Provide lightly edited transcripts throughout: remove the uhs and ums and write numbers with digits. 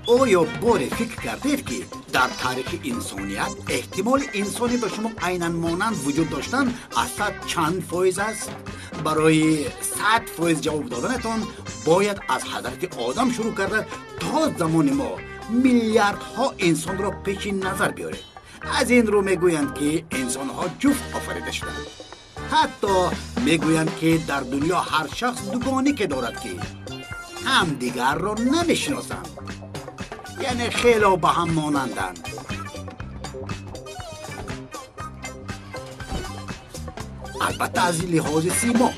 Оё боре фикр кардед, ки дар таърихи инсоният эҳтимоли инсоне ба шумо айнан монанд вуҷуд доштан аз 100 чанд фоиз аст? Барои 100% ҷавоб доданатон бояд аз ҳазрати Одам шурӯъ карда то замони мо миллиардҳо инсонро пеши назар биёред. Аз ин рӯ мегӯянд, ки инсонҳо ҷуфт офарида шуданд. Ҳатто мегӯянд, ки дар дунё ҳар шахс дугонике дорад, ки ҳамдигарро намешиносанд, яъне хело ба ҳам монанданд. Албатта, аз лиҳози симо.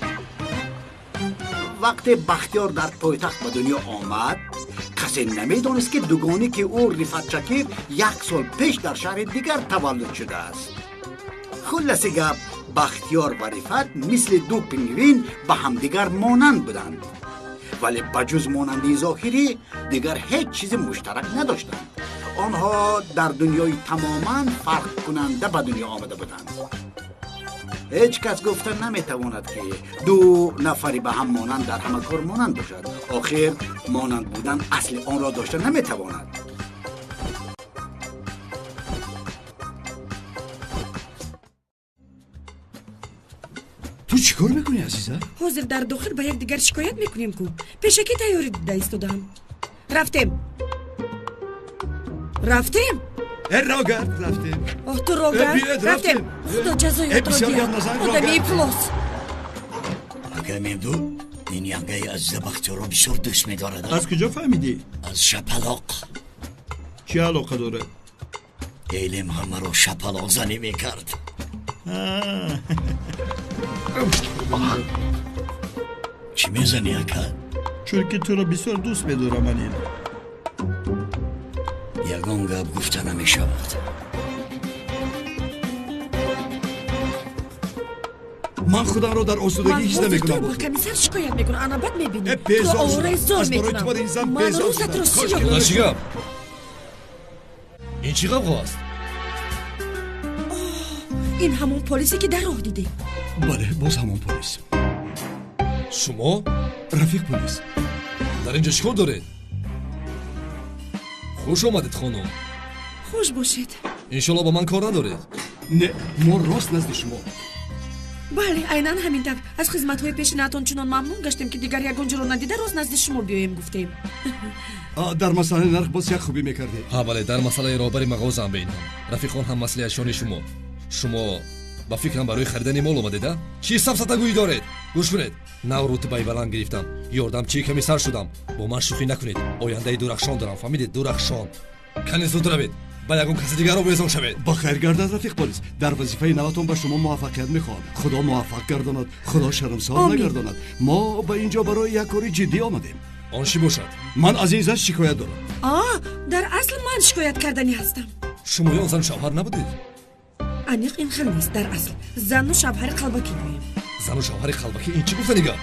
Вақте Бахтиёр дар пойтахт ба дунё омад, касе намедонист, ки дугоники ӯ Рифат Шакир як сол пеш дар шаҳри дигар таваллуд шудааст. Хулласи гап, Бахтиёр ва Рифат мисли ду пингвин ба ҳамдигар монанд буданд, вале ба ҷуз монандии зоҳирӣ дигар ҳеҷ чизи муштарак надоштанд. Онҳо дар дунёи тамоман фарқкунанда ба дунё омада буданд. Ҳеҷ кас гуфта наметавонад, ки ду нафари ба ҳам монанд дар ҳама кор монанд бошад. Охир монанд будан асли онро дошта наметавонад. Ту чӣ кор мекунӣ, азиза? Ҳозир дар дохил ба якдигар шикоят мекунем ку. Пешакӣ тайёрӣ дида истодаам. Рафтем, рафтем. Рогард, рафтем. Оҳ, ту рогард, рафтем. Худо ҷазоятро диҳад, одами ифлос. Акай Мемду, ин янгаи азиза Бахтиёрро бисёр дӯст медорад. Аз куҷо фаҳмидӣ? Аз шапалоқ. Чӣ алоқа дорад? Элем ҳамаро шапалоқзанӣ мекард. Чӣ мезанӣ, ака? Чунки туро бисёр дӯст медорам, Алин. Ягон гап гуфта намешавад. Ман худамро дар осудагӣ ҳис намекунам. Ба комиссар шикоят мекунам, ана бад мебинӣ. Туро овораи зор мекунам. Ман рӯзатро сиёҳ. Чӣ гап? Ин чӣ ғавғо аст? Ин ҳамон полисе, ки дар роҳ дидем. Бале, боз ҳамон полис. Шумо? Рафиқ полис. Дар инҷо чӣ кор доред? Хуш омадед, хонум. Хуш бошед. Иншолло ба ман кор надоред. Не, мо рост назди шумо. Бале, айнан ҳамин тавр. Аз хизматҳои пешинаатон чунон мамнун гаштем, ки дигар ягон ҷоро надида рост назди шумо биёем гуфтем. Дар масъалаи нарх боз як хубӣ мекардед. Ҳа, бале, дар масъалаи роҳбари мағозаам ба инҳо. Рафиқон ҳам маслиҳатшони шумо. Шумо ба фикрам барои харидани мол омадед, а? Чӣ сафсатагӯӣ доред? Гӯш кунед, нав рутбаи баланд гирифтам, ёрдамчии комиссар шудам. Бо ман шӯхӣ накунед, ояндаи дурахшон дорам, фаҳмидед? Дурахшон. Кани зуд равед, ба ягон каси дигар овезон шавед. Ба хайр гардад, рафиқ полис. Дар вазифаи наватон ба шумо муваффақият мехоҳам. Худо муваффақ гардонад, Худо шармсор нагардонад. Мо ба ин ҷо барои як кори ҷиддӣ омадем. Он чӣ бошад? Ман аз ин зан шикоят дорам. А, дар асл ман шикоят карданӣ ҳастам. Шумо ён зану шавҳар набудед? Аниқ ин хел нест. Дар асл зану шавҳари қалбакӣ гӯем. Зану шавҳари қалбакӣ? Ин чӣ гуфтани гап?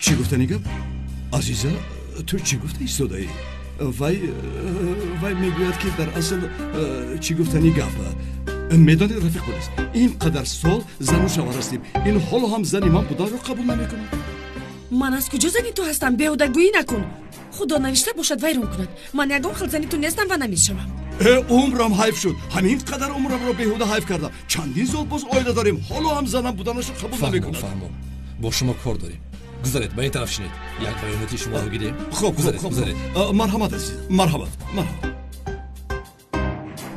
Чӣ гуфтани гап? Азиза, ту чӣ гуфта истодаӣ? Вай мегӯяд, ки дар асл чӣ гуфтани гап. Медонед, рафиқ полис, ин қадар сол зану шавҳар ҳастем, ин ҳоло ҳам зани ман буданро қабул намекунад. Ман аз куҷо зани ту ҳастам? Беҳудагӯӣ накун. Худо навишта бошад, вайрон кунад. Ман ягон хел зани ту нестам ва намешавам. Умрам ҳайф шуд. Ҳамин қадар умрамро беҳуда ҳайф кардам. Чандин сол боз оила дорем, ҳоло ҳам занам буданашро қабул намекунад. Фаҳмо, бо шумо кор дорем. Гузаред, ба ин тараф шинед. Як баёноти шуморо гирем. Хуб, гузаред. Марҳамат, азиз, марҳамат, марҳамат.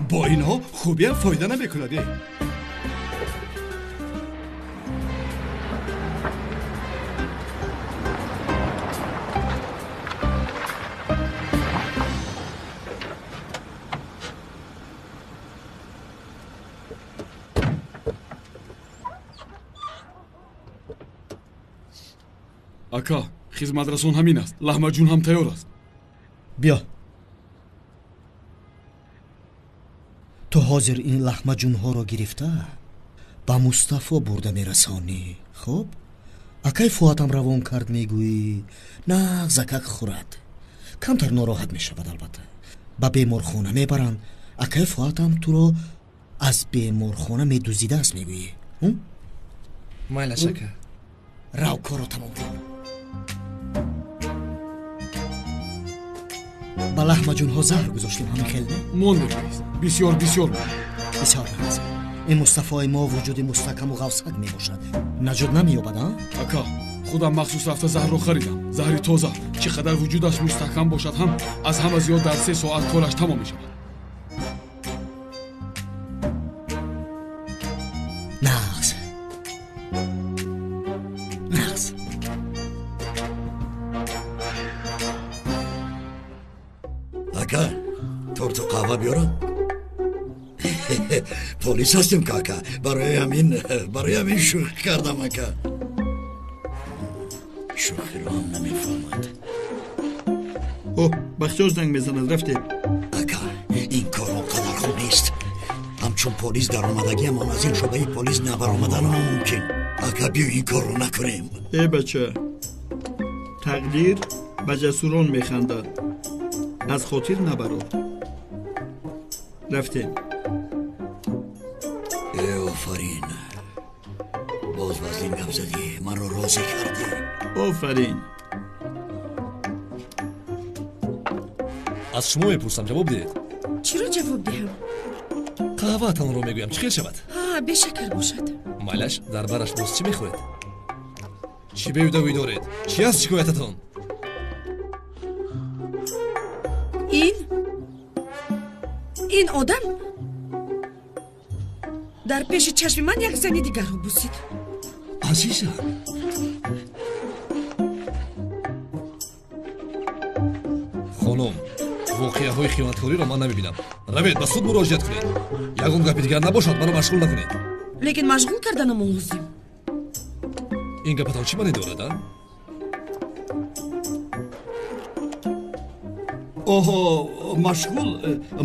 Бо инҳо хубиам фоида намекунад. Ака, хизматрасон ҳамин аст. Лаҳмаҷун ҳам тайёр аст. Биё. Ту ҳозир ин лаҳмаҷунҳоро гирифта ба Мустафо бурда мерасонӣ. Хуб, акай Фуатам равон кард, мегӯӣ нағз акак хӯрад. Камтар нороҳат мешавад, албатта. Ба беморхона мебаранд. Акай Фуатам туро аз беморхона медуздидааст, мегӯӣ. Майлаш, ака. Рав, корро тамом кун. Лаҳмаҷунҳо заҳр гузоштем, ҳамин хел не? Мондем, раис. Бисёр бисёр. Бисёр нағз. Ин Мустафои мо вуҷуди мустаҳкаму ғафсак мебошад. Наҷот намеёбад, а? Ака, худам махсус рафта заҳрро харидам. Заҳри тоза. Чӣ қадар вуҷудаш мустаҳкам бошад ҳам, аз ҳама зиёд дар 3 соат кораш тамом мешавад. Нағз. Нағз. Ака, торту қаҳва биёрам? Полис ҳастем ка, ака. Барои ҳамин шӯхӣ кардам, ака. Шӯхиро ҳам намефаҳмад. О, Бахтиёр занг мезанад, рафтем. Ака, ин кор он қадар хуб нест. Ҳамчун полис даромадагиамон аз ин шӯъбаи полис набаромадан мумкин. Ака, биё ин корро накунем. Э бача, тақдир ба ҷасурон механдад. Аз хотир набарор. Рафтем. Э офарин, боз вазнин гап задӣ, маро розӣ кардӣ. Офарин. Аз шумо мепурсам, ҷавоб диҳед. Чиро ҷавоб диҳам? Қаҳваатонро мегӯям, чӣ хел шавад? Ҳа, бешакар бошад. Майлаш, дар бараш боз чӣ мехӯред? Чӣ беюдавӣ доред? Чӣ аст шикоятатон? Ин одам дар пеши чашми ман як зани дигарро бусид. Азиза, хонум, воқеаҳои хиёнаткориро ман намебинам. Равед, ба суд муроҷиат кунед. Ягон гапи дигар набошад, маро машғул накунед. Лекин машғул карданам лозим. Ин гапатон чӣ маъне дорад, а? Оҳо,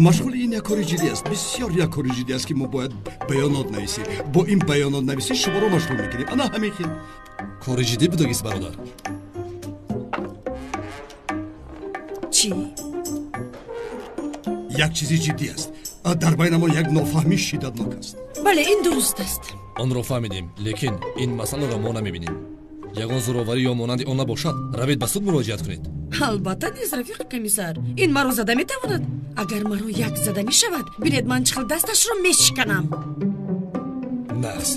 машғул ин як кори ҷиддӣ аст. Бисёр як кори ҷиддӣ аст, ки мо бояд баёнот нависем. Бо ин баёнотнависӣ шуморо машғул мекунем. Ана ҳамин хел. Кори ҷиддӣ будагист, бародар. Чӣ? Як чизи ҷиддӣ аст. Дар байнамон як нофаҳмӣ шиддатнок аст. Бале, ин дуруст аст. Онро фаҳмидем, лекин ин масъаларо мо намебинем. Ягон зӯроварӣ ё монанди он набошад, равед ба суд муроҷиат кунед. Албатта низ, рафиқи комиссар. Ин маро зада метавонад. Агар маро як зада мешавад, бинед ман чӣ хел дасташро мешиканам. Нағз.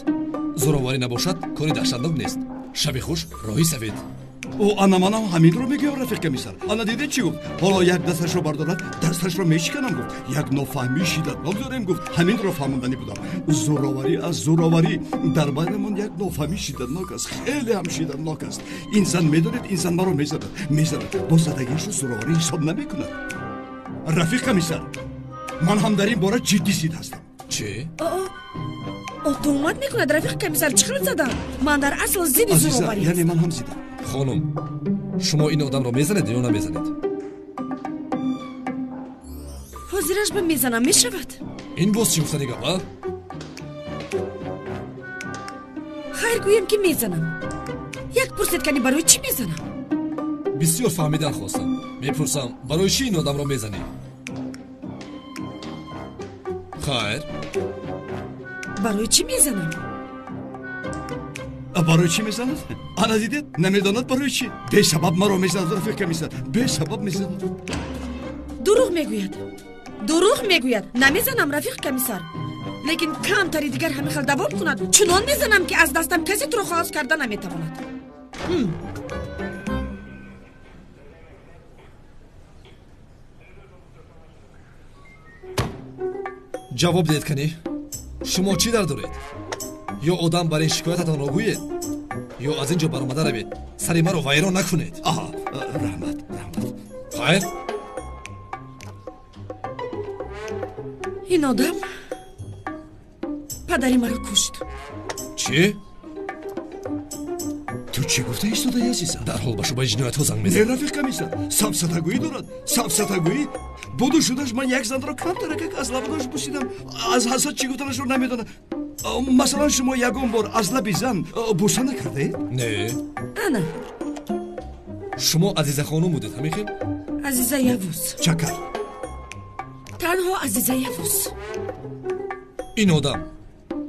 Зӯроварӣ набошад, кори даҳшатнок нест. Шаби хуш, роҳӣ сафед. О, ана манам ҳаминро мегӯям, рафиқ комиссар. Ана дидед чӣ гуфт? Ҳоло як дасташро бардорад, дасташро мешиканам гуфт. Як нофаҳмии шиддатнок дорем гуфт. Ҳаминро фаҳмонданӣ будам. Зӯроварӣ аз зӯроварӣ. Дар байнамон як нофаҳмии шиддатнок аст. Хеле ҳам шиддатнок аст. Ин зан медонед, ин зан маро мезанад. Мезанад. Бо задагиашро зӯроварӣ ҳисоб намекунад. Рафиқ комиссар, ман ҳам дар ин бора ҷиддӣ зид ҳастам. Чӣ? О, туҳмат мекунад, рафиқ комиссар. Чӣ хел задам? Ман дар асл зидди зӯроварӣ. Яъне ман ҳам зидам. Хонум, шумо ин одамро мезанед ё намезанед? Ҳозираш ба мезанам, мешавад? Ин боз чӣ гуфтани гап, а? Хайр, гӯем ки мезанам. Як пурсед, кани барои чӣ мезанам? Бисёр фаҳмидан хостам. Мепурсам, барои чӣ ин одамро мезанӣ? Хайр. Барои чӣ мезанам? Барои чӣ мезанад? Ана дидед, намедонад барои чӣ. Бесабаб маро мезанад, рафиқ комиссар. Бесабаб мезанад. Дурӯғ мегӯяд. Дурӯғ мегӯяд. Намезанам, рафиқ комиссар. Лекин камтари дигар ҳамин хел давом кунад, чунон мезанам, ки аз дастам касе туро халос карда наметавонад. Ҷавоб диҳед, кани. Шумо чӣ дар доред? Ё одам бар ин шикоятатонро гӯед, ё аз ин ҷо баромада равед. Сари маро вайрон накунед. Аҳа, раҳмат, раҳмат. Хайр. Ин одам падари маро кушт. Чӣ? Ту чӣ гуфта истодаи, азиза? Дарҳол ба шӯъбаи ҷиноятҳо занг мезанам. Не, рафиқ комиссар, сафсатагӯӣ дорад. Сафсатагӯӣ. Буду шудаш ман як занро камтаракак аз лабонаш бусидам. Аз ҳасад чӣ гуфтанашро намедонам. Масалан, шумо ягон бор аз лаби зан буса накардаед? Не. Ана. Шумо Азиза хонум будед, ҳамин хел? Азиза Явуз. Чакар. Танҳо Азиза Явуз. Ин одам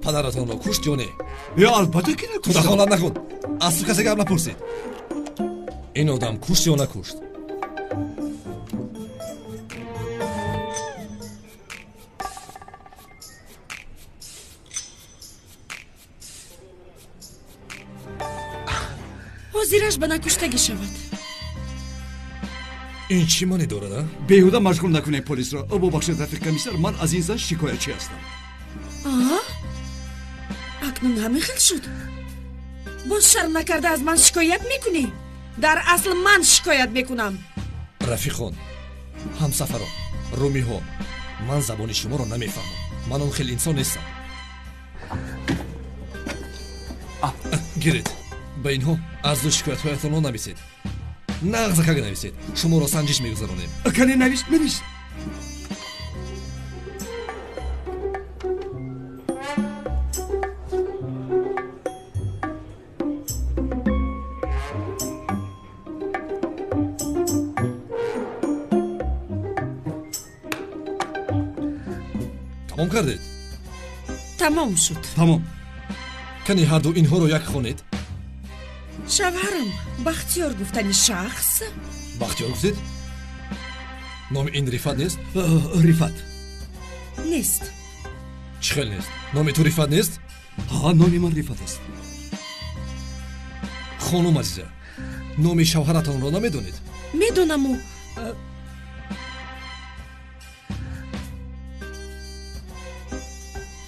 падаратонро кушт ё не? Ё албатта ки накушт. Ту дахолат накун. Аз ту касе гап напурсид. Ин одам кушт ё накушт? Ҳозираш ба накуштагӣ шавад. Ин чӣ маъне дорад, а? Беҳуда машғул накунем полисро. Бубахшед, рафиқ комиссар, ман аз ин зан шикоятчӣ ҳастам. Аа? Акнун ҳамин хел шуд? Боз шарм накарда аз ман шикоят мекунӣ? Дар асл ман шикоят мекунам. Рафиқон, ҳамсафарон, румиҳо, ман забони шуморо намефаҳмам. Ман он хел инсон нестам. Гиред, ба инҳо арзу шикоятҳоятонро нависед. Нағзакак нависед. Шуморо санҷиш мегузаронем. Кане навис, навис. Тамом кардед? Тамом шуд. Тамом. Кани ҳарду инҳоро як хонед. Шавҳарам Бахтиёр гуфтани шахс. Бахтиёр гуфтед? Номи ин Рифат нест? Рифат нест. Чӣ хел нест? Номи ту Рифат нест? Ҳа, номи ман Рифат аст. Хонум азиза, номи шавҳаратонро намедонед? Медонаму.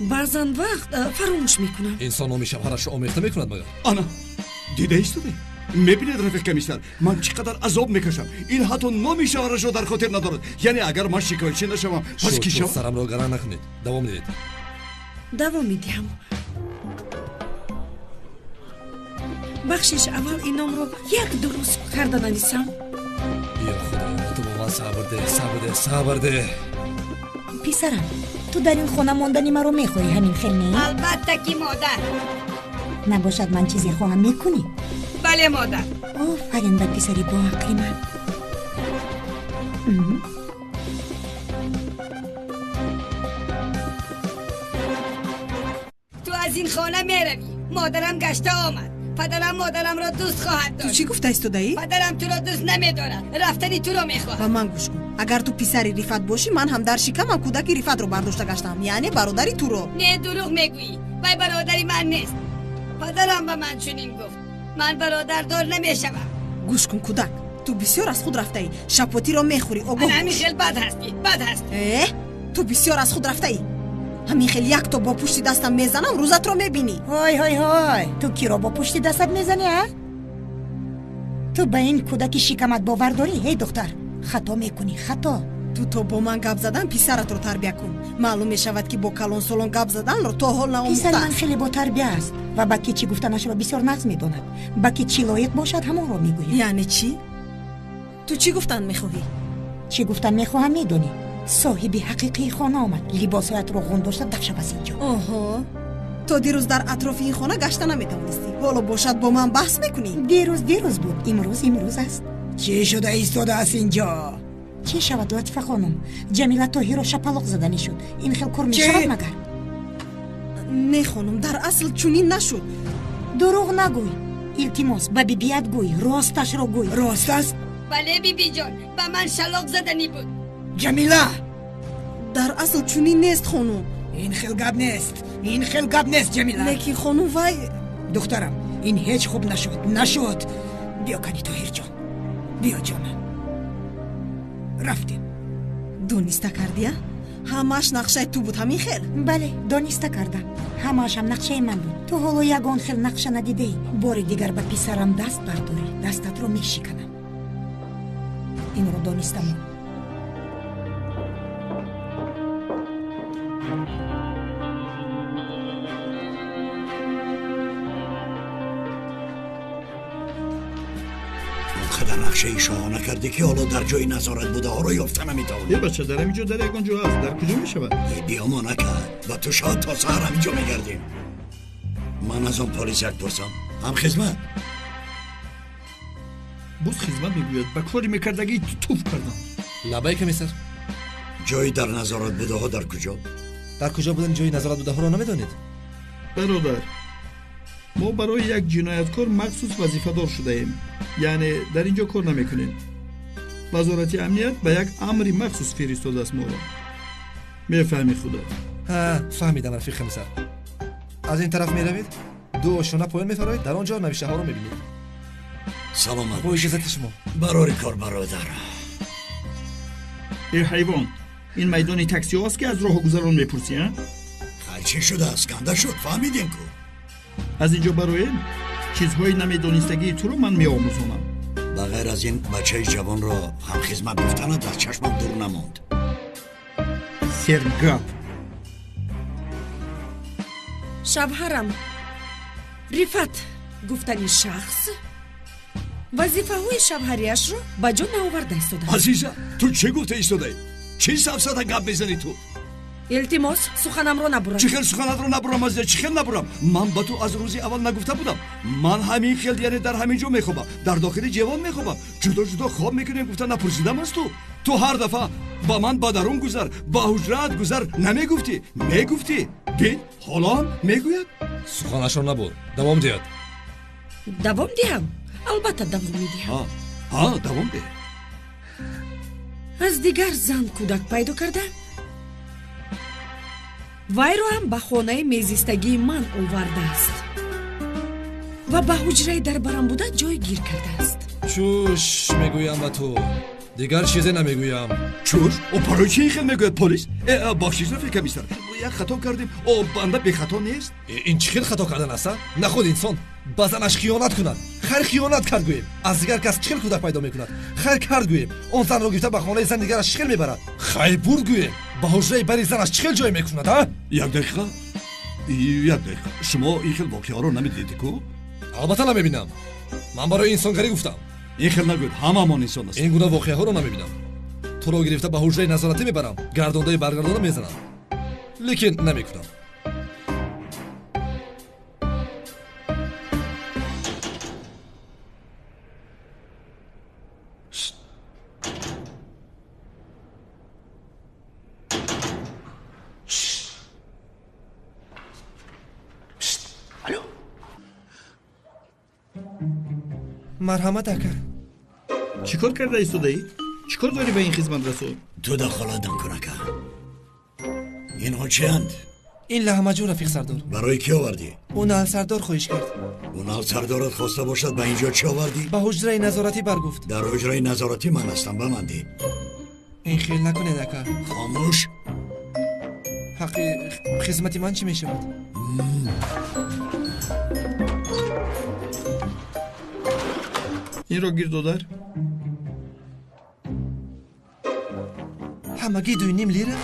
Баъзан вақт фаромӯш мекунам. Инсон номи шавҳарашро омехта мекунад магар? Ана, дида истоде? Мебинед, рафиқ комиссар, ман чӣ қадар азоб мекашам. Ин ҳатто номи шавҳарашро дар хотир надорад. Яъне агар ман шикоятчӣ нашавам, пас кӣ шавам? Сарамро гаран накунед. Давом диҳед. Давом медиҳам. Бахшиш, аввал ин номро як дуруст карда нависам. Ё Худоё, ту бо ман сабр деҳ, сабр деҳ, сабр деҳ. Писарам, ту дар ин хона мондани маро мехоҳӣ, ҳамин хел не? Албатта ки модар. Набошад ман чизе хоҳам, мекунӣ? Бале модар. Офарин ба писари боақли ман. Ту аз ин хона меравӣ. Модарам гашта омад. Падарам модарамро дӯст хоҳад дошт. Ту чӣ гуфта истодаӣ? Падарам туро дӯст намедорад. Рафтани туро мехоҳад. Ба ман гӯш кун. Агар ту писари Рифат бошӣ, ман ҳам дар шикамам кӯдаки Рифатро бардошта гаштаам, яъне бародари туро. Не, дурӯғ мегӯӣ. Вай бародари ман нест. Падарам ба ман чунин гуфт. Ман бародардор намешавам. Гӯш кун, кӯдак, ту бисёр аз худ рафтаӣ. Шапотиро мехӯрӣ, огоҳ. Ҳамин хел бад ҳастӣ, бад ҳастӣ. Э, ту бисёр аз худ рафтаӣ. Ҳамин хел якто бо пушти дастам мезанам, рӯзатро мебинӣ. Ҳой, ҳой, ҳой, ту киро бо пушти дастат мезанӣ, а? Ту ба ин кӯдаки шикамат бовар дорӣ, эй духтар? Хато мекунӣ, хато. Ту то бо ман гап задан писаратро тарбия кун. Маълум мешавад, ки бо калонсолон гап заданро то ҳол наомӯхтааст. Писари ман хеле ботарбия аст ва ба ки чӣ гуфтанашро бисёр нағз медонад. Ба ки чӣ лоиқ бошад, ҳамонро мегӯяд. Яъне чӣ? Ту чӣ гуфтан мехоҳӣ? Чӣ гуфтан мехоҳам медонӣ? Соҳиби ҳақиқии хона омад. Либосҳоятро ғун дошта дафшав аз инҷо. Оҳо, то дирӯз дар атрофи ин хона гашта наметавонистӣ. Ҳоло бошад бо ман баҳс мекунӣ? Дирӯз дирӯз буд, имрӯз имрӯз аст. Чӣ шуда истодааст инҷо? Чӣ шавад, Латифа хонум? Ҷамила Тоҳиро шапалоқ заданӣ шуд. Ин хел кор мешавад магар? Не хонум, дар асл чунин нашуд. Дурӯғ нагӯй. Илтимос, ба бибият гӯй, росташро гӯй. Рост аст? Бале бибиҷон, ба ман шалоқ заданӣ буд. Ҷамила! Дар асл чунин нест хонум. Ин хел гап нест, ин хел гап нест, Ҷамила. Лекин хонум вай. Духтарам, ин ҳеҷ хуб нашуд, нашуд. Биё кани Тоҳирҷон, биё ҷонам. Рафтем. Дониста кардия? Ҳамааш нақшаи ту буд, ҳамин хел? Бале, дониста кардам. Ҳамаашам нақшаи ман буд. Ту ҳоло ягон хел нақша надидаӣ. Бори дигар ба писарам даст бардорӣ, дастатро мешиканам. Инро донистамон. Қадар нақшаи шоҳона кардӣ, ки ҳоло дар ҷои назорат будаҳоро ёфта наметавонӣ. Е бача, дар ҳамин ҷо дар ягон ҷо аст. Дар куҷо мешавад? Биёмо накард. Ба ту шояд то саҳар ҳамин ҷо мегардем. Ман аз он полис як пурсам. Ҳам хизмат? Боз хизмат мегӯяд. Ба кори мекардагӣ туф кардам. Лабай комиссар. Ҷои дар назорат будаҳо дар куҷо? Дар куҷо будани ҷои назорат будаҳоро намедонед? Бародар, мо барои як ҷинояткор махсус вазифадор шудаем. Яъне дар ин ҷо кор намекунем. Вазорати амният ба як амри махсус фиристодааст моро. Мефаҳмӣ худат? Ҳа, фаҳмидам рафиқ комиссар. Аз ин тараф меравед, ду ошёна поён мефароед, дар он ҷо навиштаҳоро мебинед. Саломат. Бо иҷозати шумо. Барори кор, бародар. Э ҳайвон, ин майдони таксиҳо аст, ки аз роҳу гузарон мепурсӣ, а? Хай, чӣ шудааст? Ганда шуд, фаҳмидем ку. Аз инҷо бароем, чизҳои намедонистагии туро ман меомӯзонам. Ба ғайр аз ин, бачаи ҷавонро ҳамхизмат гуфтанат аз чашмам дур намонд. Сергап. Шавҳарам Рифат гуфтани шахс вазифаҳои шавҳарияшро ба ҷо наоварда истодааст. Азиза, ту чӣ гуфта истодаӣ? Чӣ сафсата гап мезанӣ ту? Илтимос, суханамро набурам. Чӣ хел суханатро набурам, азиза, чӣ хел набурам? Ман ба ту аз рӯзи аввал нагуфта будам? Ман ҳамин хел, яъне дар ҳамин ҷо мехобам, дар дохили ҷевон мехобам, ҷудо ҷудо хоб мекунем гуфта напурсидам аз ту? Ту ҳар дафъа ба ман ба дарун гузар, ба ҳуҷраат гузар намегуфтӣ? Мегуфтӣ. Бин, ҳоло ҳам мегӯяд. Суханашро набур, давом диҳад. Давом диҳам? Албатта давом медиҳам. Ҳа, давом деҳ. Аз дигар зан кӯдак пайдо карда, вайро ҳам ба хонаи мезистагии ман овардааст ва ба ҳуҷраи дар барам буда ҷойгир кардааст. Чӯш мегӯям ба ту, дигар чизе намегӯям. Чӯш? О, барои чӣ ин хел мегӯяд полис? Э, бахшиш, рафиқ комиссар, як хато кардем. О, банда бехато нест. Ин чӣ хел хато кардан аст, а? Наход инсон ба занаш хиёнат кунад. Хайр, хиёнат кард гӯем, аз дигар кас чӣ хел кӯдак пайдо мекунад? Хайр кард гӯем, он занро гирифта ба хонаи зан дигараш чӣ хел мебарад? Хайр бурд гӯем, ба ҳуҷраи бари занаш чӣ хел ҷой мекунад, а? Як дақиқа, як дақиқа, шумо ин хел воқеаро намедидед ку? Албатта намебинам. Ман барои инсонгарӣ гуфтам. Ин хел нагӯед, ҳамаамон инсон ҳастем. Ин гуна воқеаҳоро намебинам. Туро гирифта ба ҳуҷраи назоратӣ мебарам, гардондаи баргардонда мезанам, лекин намекунам. Марҳамат, ака. Чӣ кор карда истодаӣ? Чӣ кор дорӣ ба ин хизматрасон? Ту дахолат накун, ака. Инҳо чианд? Ин лаҳмаҷун, рафиқ сардор. Барои кӣ овардӣ? Ӯ налсардор хоҳиш кард. Ӯ налсардорат хоста бошад, ба инҷо чӣ овардӣ? Ба ҳуҷраи назоратӣ баргуфт. Дар ҳуҷраи назоратӣ ман ҳастам, ба ман деҳ. Ин хел накунед, ака. Хомӯш. Ҳаққи хизмати ман чӣ мешавад? Инро гир, додар. Ҳамагӣ 2.5 лира?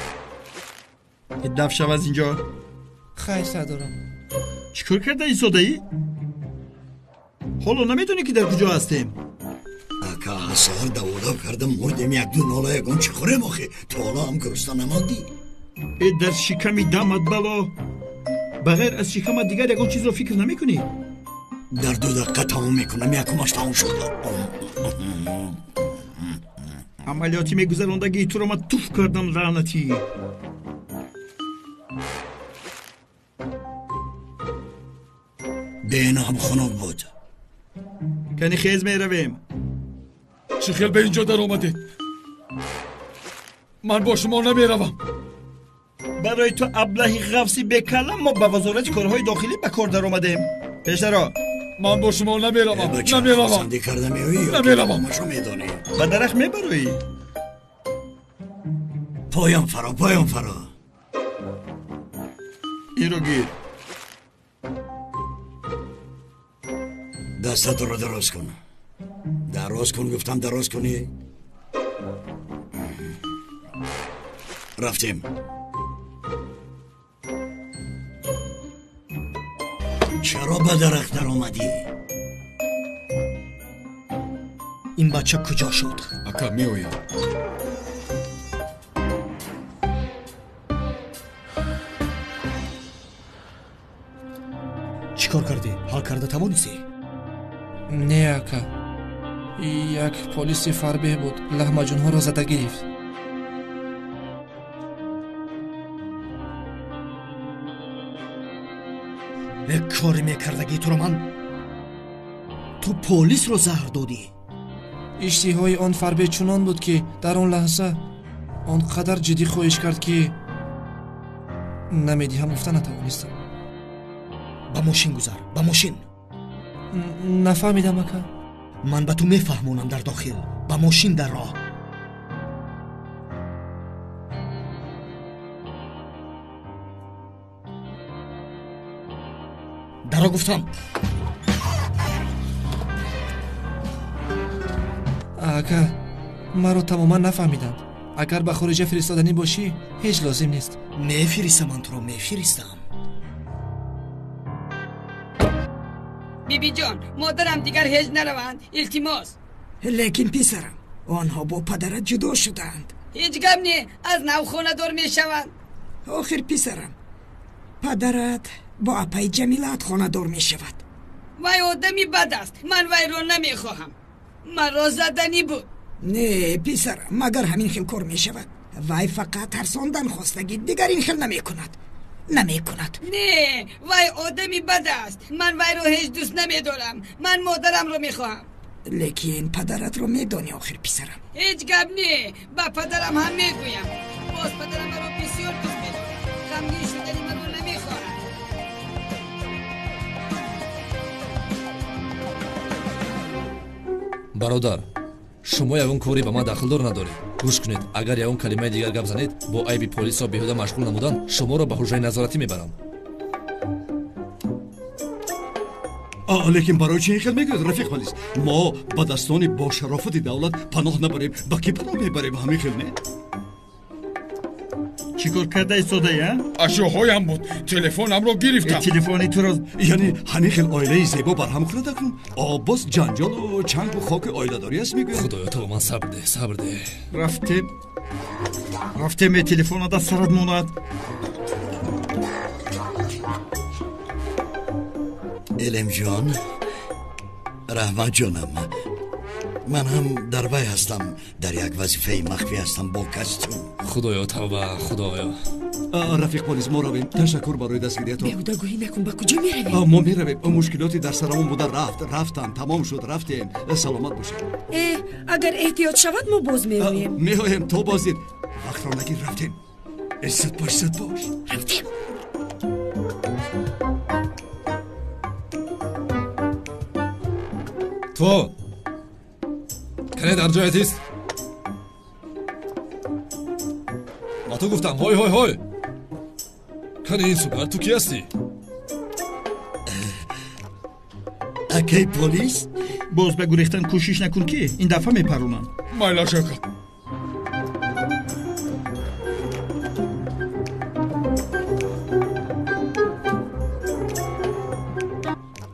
Даф шав аз инҷо. Хайр, сардорам. Чӣ кор карда истодаӣ? Ҳоло намедонӣ, ки дар куҷо ҳастем? Ака, аз саҳар даводав кардам, мурдем, як-ду нола ягон чӣ хӯрем охи. То ҳоло ҳам гурусна намондӣ. Э, дар шиками дамат бало. Ба ғайр аз шикамат дигар ягон чизро фикр намекунӣ? Дар 2 дақиқа тамом мекунам, якумаш тамом шуд. Амалиёти мегузарондагии туро ман туф кардам, лаънатӣ. Беинам хунук буд. Кани хез, меравем. Чӣ хел ба инҷо даромадед? Ман бо шумо намеравам. Барои ту, аблаҳи ғафси бекалам, мо ба вазорати корҳои дохилӣ ба кор даромадем. Пешдаро. Ман бо шумо намеравам, намеравам. Хурсандӣ карда меоӣ ё Намеравам. Ки медонӣ? Ба дарахт мебароӣ? Поён фаро, поён фаро. Инро гир. Дастатро дароз кун. Дароз кун гуфтам, дароз кунӣ. Рафтем. Чаро ба дарахт даромадӣ? Ин бача куҷо шуд? Ака, меоям. Чӣ кор кардӣ? Ҳал карда тавонистӣ? Не, ака, як полиси фарбеҳ буд, лаҳмаҷунҳоро зада гирифт. Э, коре мекардагии туро ман. Ту полисро заҳр додӣ. Иштиҳои он фарбеҳ чунон буд, ки дар он лаҳза он қадар ҷиддӣ хоҳиш кард, ки намедиҳам гуфта натавонистам. Ба мошин гузар, ба мошин. Нафаҳмидам, ака. Ман ба ту мефаҳмонам дар дохил, ба мошин дар роҳ. Даро гуфтам. Ака, маро тамоман нафаҳмиданд. Агар ба хориҷа фиристоданӣ бошӣ, ҳеҷ лозим нест. Мефиристам, ман туро мефиристам. Бибиҷон, модарам дигар ҳеҷ нараванд, илтимос. Лекин писарам, онҳо бо падарат ҷудо шудаанд. Ҳеҷ гап не, аз нав хонадор мешаванд. Охир писарам, падарат бо апаи Ҷамилаат хонадор мешавад. Вай одами бад аст, ман вайро намехоҳам. Маро заданӣ буд. Не писарам, магар ҳамин хел кор мешавад? Вай фақат тарсондан хостагӣ, дигар ин хел намекунад. Намекунад. Не, вай одами бад аст. Ман вайро ҳеҷ дӯст намедорам. Ман модарамро мехоҳам. Лекин падаратро медонӣ охир писарам. Ҳеҷ гап не, ба падарам ҳам мегӯям. Боз падарам маро бисёр дӯст медорад. Ғамгин шудани маро намехоҳад. Бародар, шумо ягон коре ба ман дахлдор надоред. Гӯш кунед, агар ягон калимаи дигар гап занед, бо айби полисро беҳуда машғул намудан, шуморо ба ҳуҷраи назоратӣ мебарам. Лекин барои чӣ ин хел мегӯяд, рафиқ полис? Мо ба дастони бошарофати давлат паноҳ набарем, ба кӣ паноҳ мебарем? Ҳамин хел не? Чӣ кор карда истодаи, а? Ашёҳоям буд, телефонамро гирифтам. Телефони туро. Яъне ҳамин хел оилаи зебо барҳам хӯрад акнун? Боз ҷанҷолу чангу хоки оиладорӣ аст мегӯяд. Худоё, то ба ман сабр деҳ, сабр деҳ. Рафтем, рафтем, э телефона даст сарат монад. Элемҷон, раҳматҷонам, ман ҳам дар вай ҳастам, дар як вазифаи махфӣ ҳастам бо костюм. Худоё, тавба, худоё. Рафиқ полис, мо равем. Ташаккур барои дастгириятон. Беҳудагӯӣ накун, ба куҷо меравем? Мо меравем. Мушкилоти дар сарамон буда рафт, рафтан, тамом шуд, рафтем. Саломат бошед. Агар эҳтиёт шавад, мо боз меоем. Меоем, то боздид. Вақтро нагир, рафтем. Зуд бош, зуд бош. Рафтем. То кане дар ҷоят ист? Ба ту гуфтам, ҳой ҳой ҳой. Кане ин сугар, ту кӣ ҳастӣ? Акай полис? Боз ба гурехтан кӯшиш накун, ки ин дафъа мепаронам. Майлаш ака.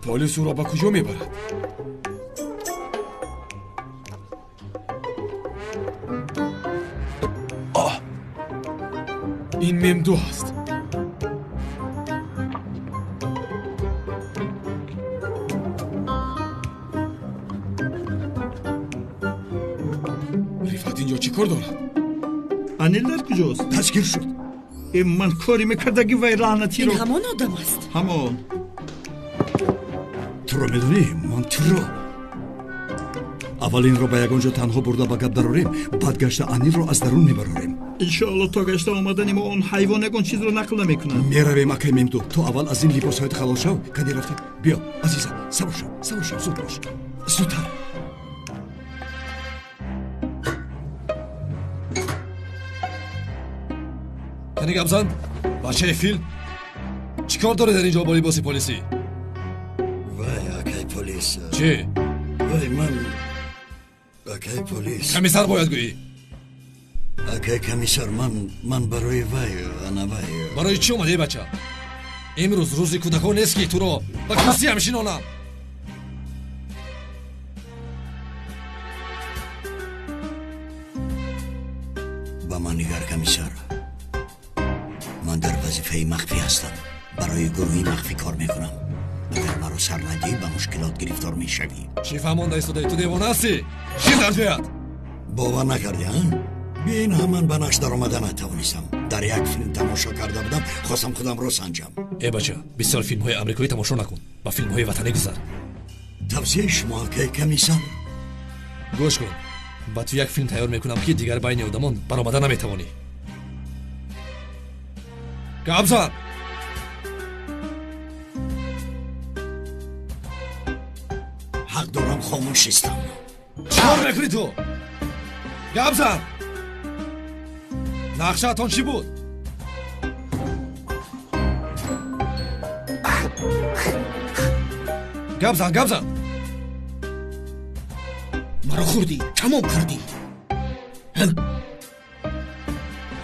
Полис ӯро ба куҷо мебарад? Ин мемду аст. Рифат инҷо чӣ кор дорад? Анил дар куҷост? Дастгир шуд. Ман коре мекардаги вай лаънатиро. Ин ҳамон одам аст. Ҳамон. Туро медонӣ, ман туро. Аввал инро ба ягон ҷо танҳо бурда ба гап дарорем, баъд гашта Анилро аз дарун мебарорем. Иншоалло то гашта омадани мо он ҳайвон ягон чизро нақл намекунад. Меравем, акай Мемду. Ту аввал аз ин либосҳоят халос шав. Каде рафтем? Биё, азизам, савор шав, савор шав, зуд бош. Зудтар. Кане гап зан, бачаи фил. Чӣ кор дорӣ дар ин ҷо бо либоси полисӣ? Вай, акай полис. Чӣ? Вай, ман акай полис. Комиссар бояд гӯӣ. Акай комиссар, ман барои вай, ана вай. Барои чӣ омадӣ, бача? Имрӯз рӯзи кӯдакон нест, ки туро ба курсиям шинонам. Ба ман нигар, комиссар. Ман дар вазифаи махфӣ ҳастам. Барои гурӯҳи махфӣ кор мекунам. Агар маро сар надиҳӣ, ба мушкилот гирифтор мешавӣ. Чӣ фаҳмонда истодаӣ? Ту девона ҳастӣ? Чӣ дар ҷоят? Бовар накардӣ, а? Бин, ҳаман ба нақш даромада натавонистам. Дар як филм тамошо карда будам, хостам худамро санҷам. Э бача, бисёр филмҳои амрикоӣ тамошо накун, ба филмҳои ватанӣ гузар. Тавсияи шумо, акай комиссар? Гӯш кун, ба ту як филм тайёр мекунам, ки дигар байни одамон баромада наметавонӣ. Гап зан! Ҳақ дорам. Маҷбурам хомӯш истам. Чӣ кор мекунӣ ту? Гап зан! Нақшаатон чӣ буд? Гап зан, гап зан! Маро хӯрдӣ, тамом кардӣ.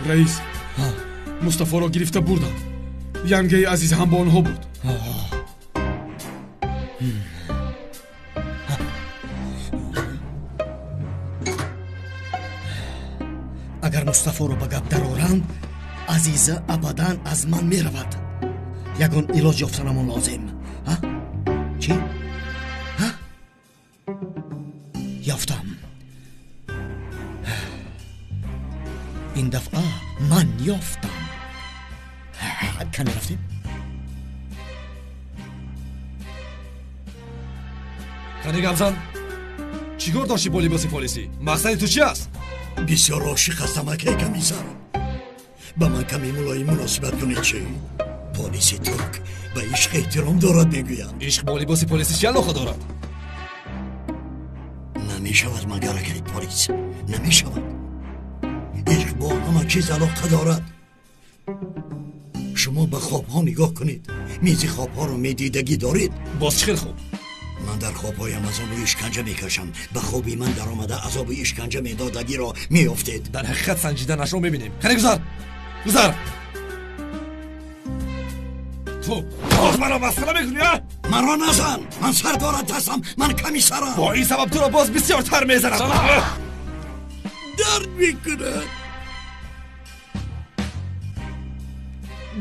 Раис, Мустафоро гирифта бурданд. Янгаи Азиз ҳам бо онҳо буд. Агар Мустафоро ба гап дарорам, Азиза абадан аз ман меравад. Ягон илоҷ ёфтанамон лозим. Чӣ? Ёфтам. Ин дафъа ман ёфтам. Каме рафтем? Қани гап зан? Чӣ кор доштӣ бо либоси полисӣ? Мақсади ту чӣ аст? Бисёр ошиқ ҳастам, акай комиссар. Ба ман каме мулоим муносибат кунед чӣ? Полиси турк ба ишқ эҳтиром дорад, мегӯянд. Ишқ бо либоси полисӣ чӣ алоқа дорад? Намешавад магар, акай полис, намешавад. Ишқ бо ҳама чиз алоқа дорад. Шумо ба хобҳо нигоҳ кунед. Мизи хобҳоро медидагӣ доред? Боз чӣ хел хоб? Ман дар хобҳоям азобу ишканҷа мекашам. Ба хоби ман даромада азобу ишканҷа медодагиро меёфтед. Дар ҳақиқат санҷиданашро мебинем. Қани гузар, гузар! Ту боз маро масхара мекунӣ, а? Маро назан! Ман сардорат ҳастам, ман комиссарам. Бо ин сабаб туро боз бисёртар мезанам. Дард мекунад.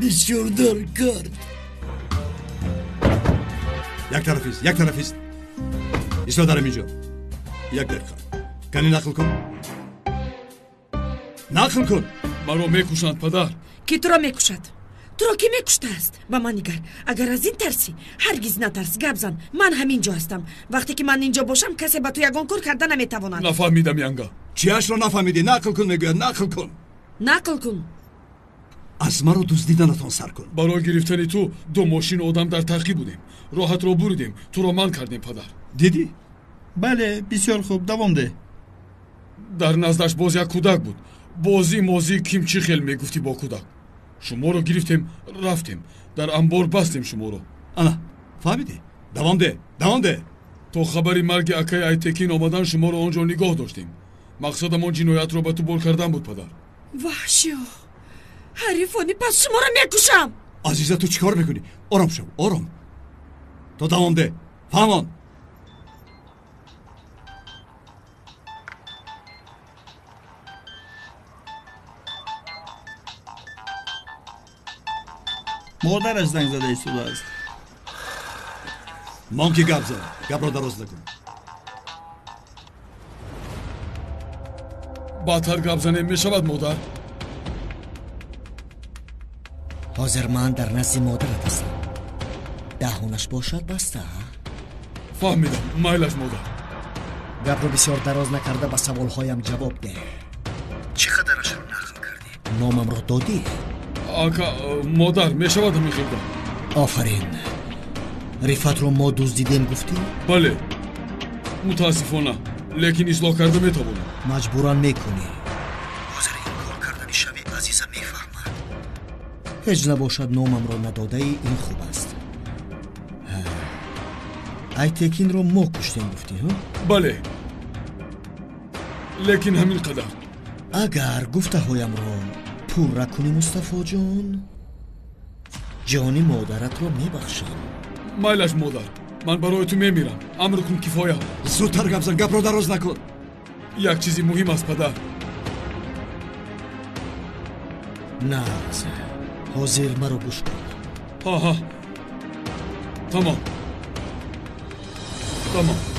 Бисёр дард кард. Як тарафист, як тарафист. Исто дарам инҷо. Як дақиқа. Кани нақл кун. Нақл кун. Маро мекушанд, падар. Ки туро мекушад? Туро ки мекуштааст? Ба ман нигар. Агар аз ин тарсӣ, ҳаргиз натарс, гап зан. Ман ҳамин ҷо ҳастам. Вақте ки ман инҷо бошам, касе ба ту ягон кор карда наметавонад. Нафаҳмидам, янга. Чиашро нафаҳмидӣ? Нақл кун, мегӯяд, нақл кун. Нақл кун. Аз маро дуздиданатон сар кун. Барои гирифтани ту ду мошин одам дар таъқиб будем. Роҳатро буридем, туро ман кардем, падар. Дидӣ? Бале, бисёр хуб, давом деҳ. Дар наздаш боз як кӯдак буд. Бозӣ мозӣ ким чӣ хел мегуфтӣ бо кӯдак. Шуморо гирифтем, рафтем. Дар амбор бастем шуморо. Ана, фаҳмидӣ? Давом деҳ, давом деҳ. То хабари марги акаи Айтекин омадан шуморо он ҷо нигоҳ доштем. Мақсадамон ҷиноятро ба ту бор кардан буд, падар. Ваҳшиё! Ҳарифони, пас шуморо мекушам. Азиза, ту чӣ кор мекунӣ? Ором шав, ором. То давом деҳ, фаҳмон. Модараш занг зада истодааст. Мон ки гап зад, гапро дароз накун. Баъдтар гап занем мешавад, модар? Ҳозир ман дар назди модарат ҳастам. Даҳонаш бошад баста. Фаҳмидам, майлаш, модар. Гапро бисёр дароз накарда ба саволҳоям ҷавоб деҳ. Чӣ қадарашро нақл кардӣ? Номамро додӣ? Ака, модар, мешавад ҳамин хел гап? Офарин. Рифатро мо дуздидем гуфтӣ? Бале, мутаассифона, лекин ислоҳ карда метавонам. Маҷбуран мекунӣ. Ҳозир ин кор кардани шави Азиза мефаҳмад. Ҳеҷ набошад номамро надодаи ин хуб аст. Айтекинро мо куштем гуфтӣ, ҳа? Бале, лекин ҳамин қадар. Агар гуфтаҳоямро пурра кунӣ, Мустафоҷон, ҷони модаратро мебахшам. Майлаш, модар, ман барои ту мемирам. Амр кун, кифоя. Зудтар гап зан, гапро дароз накун. Як чизи муҳим аст, падар. Нағз, ҳозир маро гӯш кун. Ҳа, ҳа, тамом, тамом.